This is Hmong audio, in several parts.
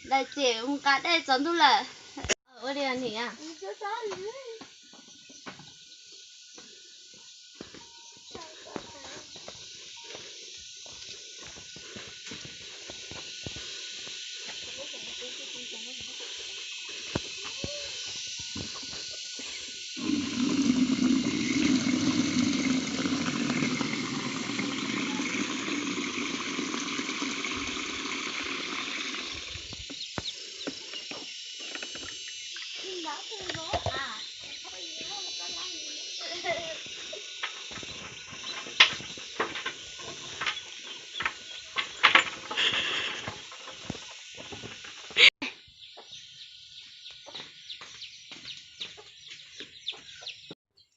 Daim txiv mus nqa dej tsaus ntuj lawm. Ua li niam.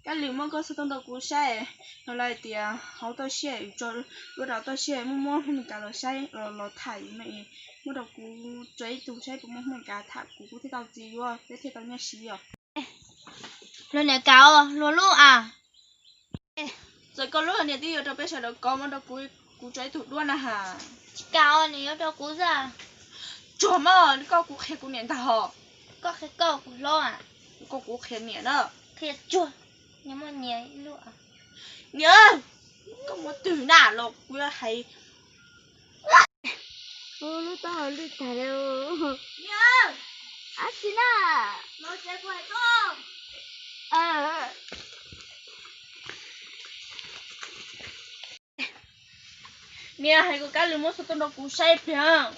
Kab Lwm, muab koj xov tooj rau kuv saib, no lawv hais tias hauv toj siab, tso duab rau toj siab, muab muab Hmoob Mes Kas los saib los tham no, muab rau kuv tso ib tug saib puas muaj Hmoob Mes Kas tham kuv, kuv thiaj tau txiv yuav peb thiaj tau nyob siv os. Luag niam Kas, luag lub a. Txawm koj lub niam twb yuav rau peb sawv daws kov, muab rau kuv, kuv tso ib tug duab na has. Tsis kam, nws yuav rau kuv xwb. Tsuag mas, koj kuv qhia kuv niam ntag hos. Koj qhia koj, kuv hlob. Koj kuv qhia niam na. Qhia tsuag, nyias muaj nyias ib lub. Niam, koj muab twg na los kuv yuav hais. Lub taub hau lwj tag li. Ab tsi na. Niam, hais kom Kab Lwm muab xov tooj rau kuv saib pliag.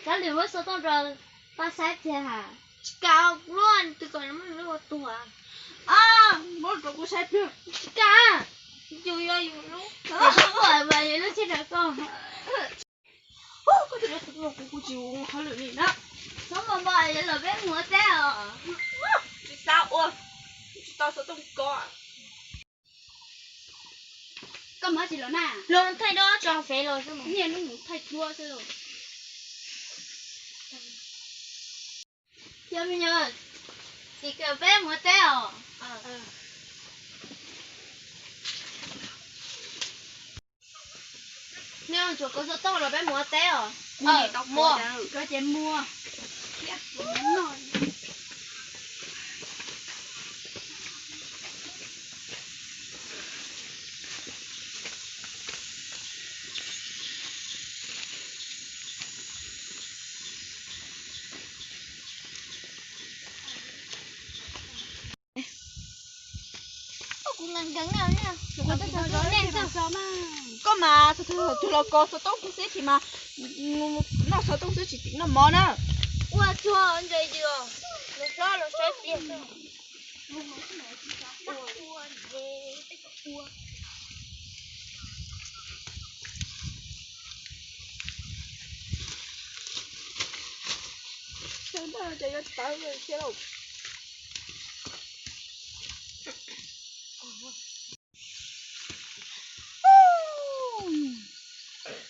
Kab Lwm muab xov tooj rau koj saib pliag has. Tsis kam, kuv lub twg kom muab nws lub ua tuag. Muab rau kuv saib pliag. Tsis kam, yus yuav yus lub. Yus lub tsis rau koj. Koj tsis, kuv tsis ua hauj lwm li na. Txhob mos mos, yuav los peb mus ua teb os. Tsis xav ua, tsis tau xov tooj kov. Koj mus tsis los na. Los thaij duab tso fev los xwb, niaj hnub mus thaij duab xwb. Yog me nyuam, txiv kawm peb mus teb os. Nej tsuas kov xov tooj los peb mus ua teb os. Muaj, koj ces muaj. Koj mas tug los kov xov tooj kuv xwb, tsis mas noj xov tooj xwb tsis tim noj mov na. Ua tsuag ntses yws, los hlob los saib tiag.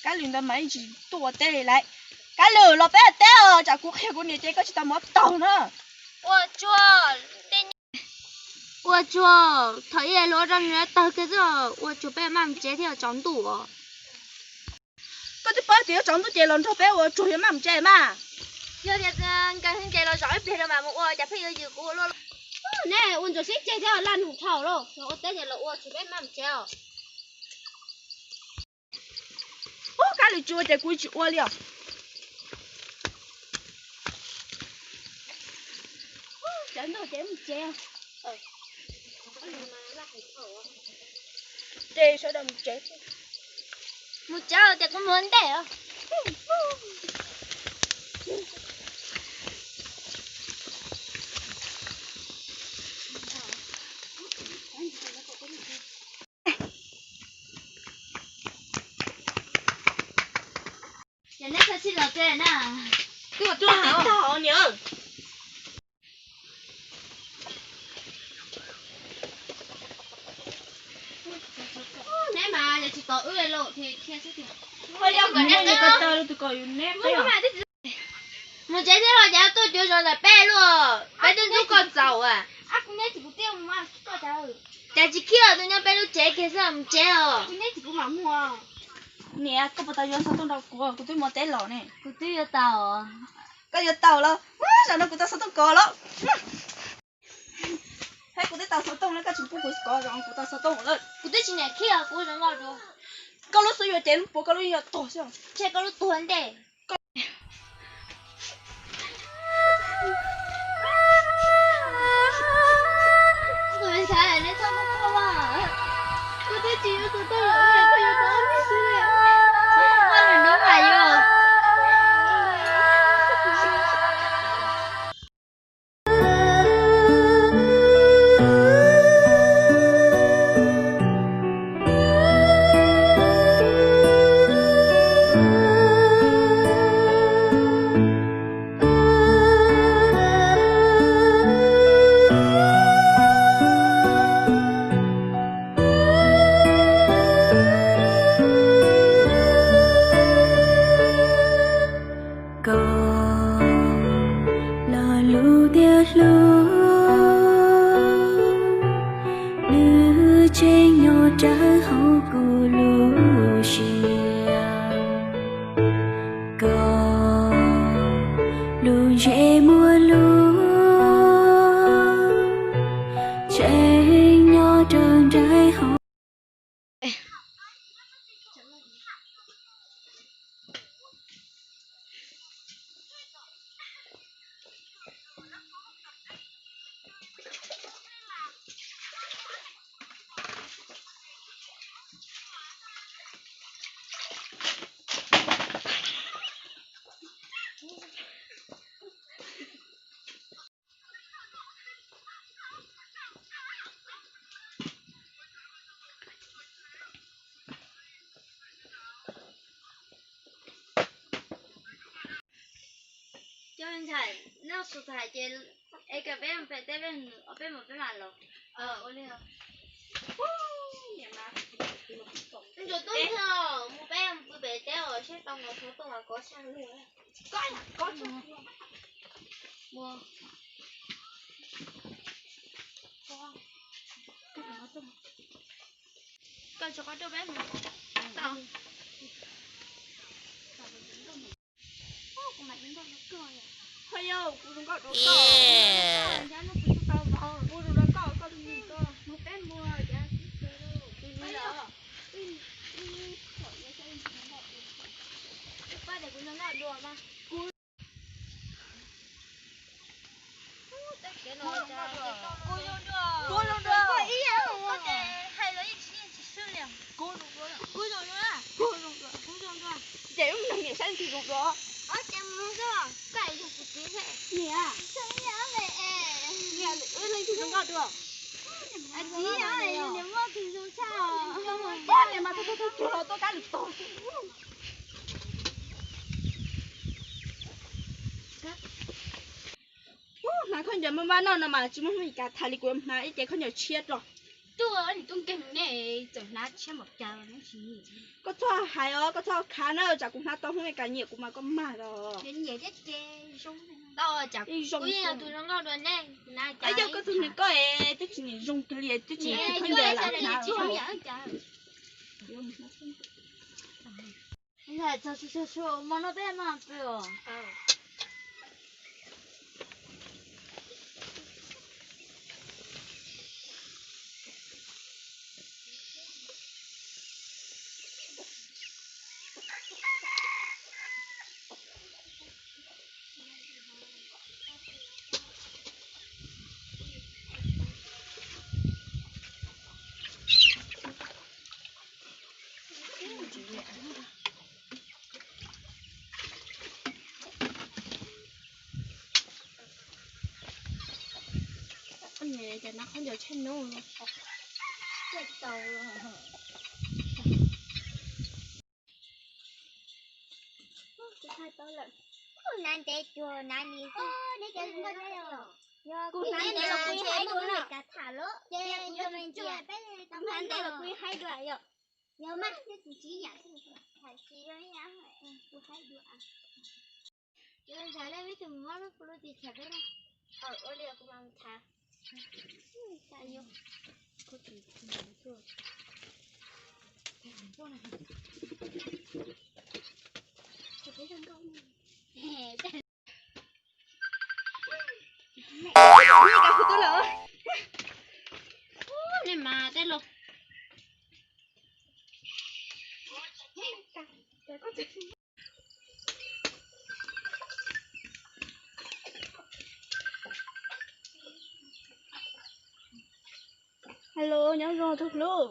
Kab Lwm ntawd mas yeej tsis tuaj ua teb li lawm. Kab Lwm, los peb ua teb os, tsam kuv qhia kuv niam ces koj tsis tau mov taug na. Ua tsuag, ua tsuag, thaum ub luag ua rau nws tawg kiag xwb, ua tsuag peb maj mus tsev thiab tsaus ntuj os. Koj twb paub tias yuav tsaus ntuj ces los nrog peb ua tsuag yuav maj mus tsev mas. Yog tias nkawd ntses los zaum ib pliag rau mas mus ua cas pheej yuav yws kuv ua luaj. Neb ua ntsuag sib ceg thiab laj nug dhau lauj, ua teb ces los ua tsuag peb maj mus tsev os. Ub, Kab Lwm tsis ua ces kuv tsis ua li os. Sawv ntxov ces mus tsev. Ces sawv daws mus tsev. Mus tsev ces kuv mus ua ntej os. Ces neb txhob sib los tsev na. Twb tag hov niam. Neb mas yog tsis tos wb los thiaj thiaj xwb tiag. Mus tsev thiab los cas tuaj cuav zos ntawm peb luaj, peb twb ntxub koj txaus as. Cas tsis khib tus nyob peb lub tsev kiag xwb mus tsev os. Niam, koj puas tau yuav xov tooj rau kuv, kuv twb mus teb los ne. Kuv twb yuav tau. Koj yuav tau los zaum no kuv tau xov tooj kov los. Hais kuv twb tau xov tooj lawm koj tsis pub kuv kov zaum kuv tau xov tooj lawm. Kuv twb tsis niam khib os kuv zoo nkauj dua. Koj lub xub yuav cev lub puav koj lub yeej yuav tuag xwb. Ntshe koj lub tuag ntej. Koj lo lus tias hlub, nws tseem nyob rawv hauv kuv lub siab. Koj lub ntsej muag lub tseem nyob rawv nraim hauv. Cov ntxhais, noj su tas ces es kom peb mus pem teb, peb mus peb mam los. Ua li. Ntsuag tub ntxhais, mus peb mus pw pem teb os, seb tau mus xov tooj los kov sab lug. Koj tso koj rau peb mus. Tau. Ho yog kuv zoo nkauj dua koj, kuv zoo dua koj, koj tus nus koj mus peb mus. Pab tias kuv zoo nkauj dua mas. Kuv zoo dua, kuv zoo dua, kuv zoo dua, kuv ib yam, koj ces hais los yeej tsis yeej tsis swb li. Kuv zoo dua, kuv zoo dua, kuv zoo dua, kuv zoo dua. Ces wb mus nrog niam saib leej twg zoo dua. Ob ces mus xwb, koj yog kuv txiv thiab. Niam, niam, wb leej twg zoo nkauj dua? Txiv, niam muaj tus zoo tshaj. Niam mas tuaj tuaj tuaj tuaj los tuaj kab lwm tus. Hnav khaub ncaws maj maj noj no mas tsis muaj hnub li cas, tham li kuv yuav hnav ib ce khaub ncaws tshiab rau. Tuaj, nws tuaj nkeeg ne, txawm hnav tshiab npaum cas los nws tsis nyiam. Koj txhob hais os, koj txhob khav na, tsam kuv hnav tau hnub li cas nyiam kuv mas koj mag los. Nyiam thiab ces zoo, kuv yeej yog tus zoo nkauj dua ne. Yog koj tus nws koj es twb tsis nyiam zoo kawg li, twb tsis nyiam khaub ncaws lam hnav. Ntxhais, txog txog txog, hmo no peb mam pw os. Ces hnav khaub ncaws tshiab no, tau. Kuv hnav ntev cuag hnav nim xwb. Kuv hnav ntev los kuv yeej haib dua na. Kuv hnav ntev los kuv yeej haib dua yom. Yog mas, yog tsis yam, hais tsis yog ib yam, kuv haib dua. Ces ntxhais, nej muab lub kuv lub tsis txhais peb na. Ua li kuv mam txhais. Nej mas tej laus. Hello, nyob zoo tus hlub.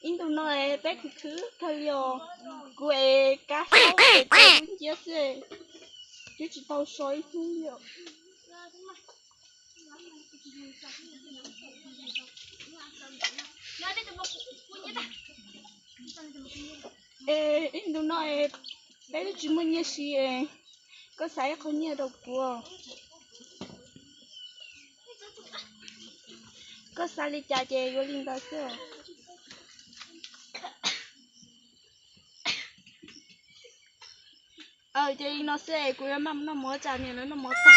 Ib ntu no peb khwv khwv kawg li os. Kuv es kab saub es kab dub nciab xwb, twb tsis tau so ib hnub li os. Es ib ntu no peb twb tsis muaj nyiaj siv, koj xa ib qho nyiaj rau kuv. Koj xav li cas ces yuav li ntawd xwb. Ces li no xwb es kuv yuav maj noj mov, tsam niam lawv noj mov tag.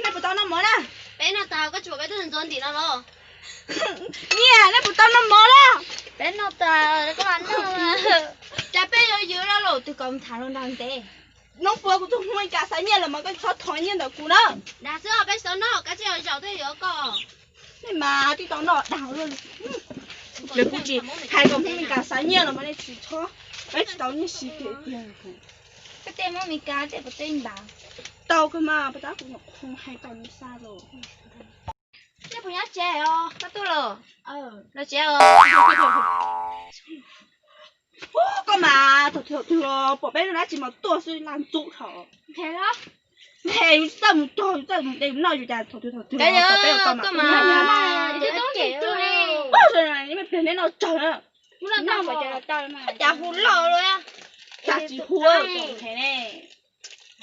Nej puas tau noj mov na? Peb noj tag, koj tsis pom peb twb ntxuav ntim no los? Niam, nej puas tau noj mov na? Peb noj tag, koj mam noj. Cas peb yuav ywv los, twg kom tham los nrog ntev. Hnub puav kuv tus Hmoob Mes Kas xav nyiaj los mas koj txhob thov nyiaj ntawm kuv na. Dag xwb os, peb tsis tau noj, kab tsij zom twb yuav koj. Nej mas twb tau noj dag luaj li. Lawv kuj tsis hais kom Hmoob Mes Kas xav nyiaj los mas nej tsis txhob, peb tsis tau nyiaj siv kiag tiag. Koj tej Hmoob Mes Kas tej puas teb npaum? Tau kawg mas, puas tab kuv nyuam qhuav hais tau nws xa los. Tej puas nyob tsev os, koj tuaj los? Los tsev os. Koj mas thaum twg thaum twg los pom peb noj dab tsi mas tuaj xwb, laj ntxub dhau. Nqhe yus tsis txawj mus tog, yus txawj mus de yus noj yus cas thaum twg thaum twg los pom peb ua tau mas. Pliag neb noj tsawg na. Cas hu loj lawm, cas tsis hu nqhe ne.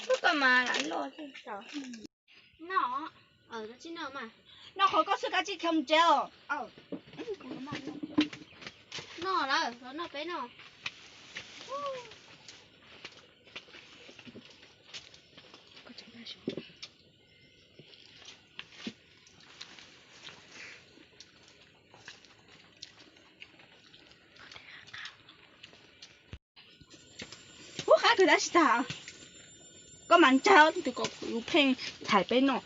Koj mas lam loj. Noj qhov koj xwb, kab tsij khiav mus tsev os. Noj lawm, los noj peb noj. Ub, qab kawg dab tsi tag. Koj mas ntshai, tus kom kuv yus pheej chais peb noj.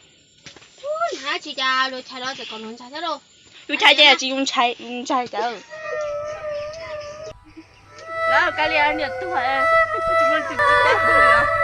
Ub, ntshai tsis cas, luag chais los txawm kom luag ntshai thiab lauj. Yus chais ces tsis yus ntshai, yus ntshai cas. Lawv kab lias niam tuag, tsis muaj tsis tsis teb pug li os.